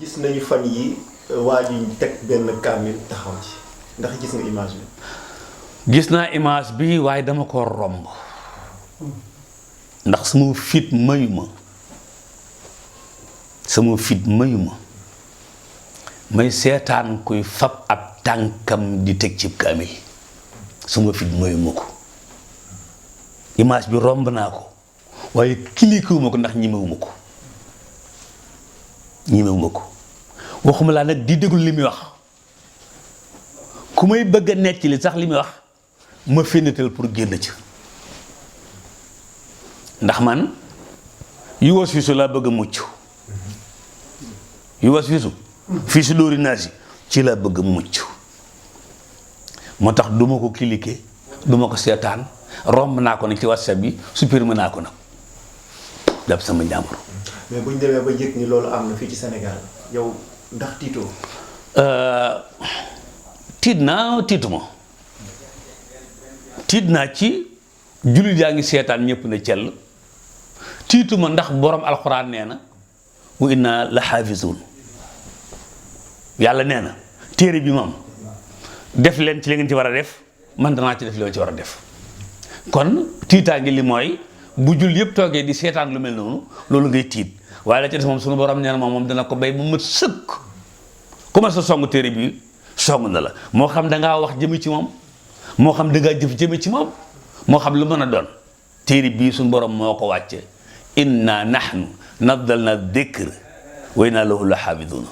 gis nañu fan yi waa ji teg benn kaamil taxaw ci ndax gis nga image bi. gis naa image bi waaye dama ko romb ndax sama fit mayuma may seetaan kuy fab ab tànkam di teg ci kaamil sama fit mayuma ko image bi romb naa ko waaye kilikuwuma ko ndax ñimewuma ko waxuma laa nag di déglu li muy wax ku may bëgg a necc li sax li muy wax ma fénatal pour génn ci ndax man yu was fisu laa bëgg a mucc yu was fisu fii si dóori naasi ci laa bëgg a mucc moo tax duma ko cliquer duma ko seetaan romb naa ko nag ci WhatsApp bi supprimer naa ko nag dab sama njàmbur. mais bu ñu demee ba yëg ni loolu am na fii ci Sénégal yow ndax tiitoo. tiit naa tiituma tiit naa ci jullit yaa ngi seetaan ñëpp na cell tiituma ndax borom alxuraan nee na wa inna la xaafizuun yàlla nee na téere bi moom def leen ci li ngeen ci war a def man danaa ci def li ma ci war a def kon tiitaa ngi li mooy bu jul yëpp toogee di seetaan lu mel noonu loolu ngay tiit waaye la ci des moom sunu borom nee na moom dana ko bay bu mat sëkk commencé song téere bi song na la moo xam dangaa wax jëme ci moom moo xam dangaa jëf jëme ci moom moo xam lu mën a doon téere bii suñu borom moo ko wàcce inna nahnu nazzalna dhikr wa inna lahu la xaafiduun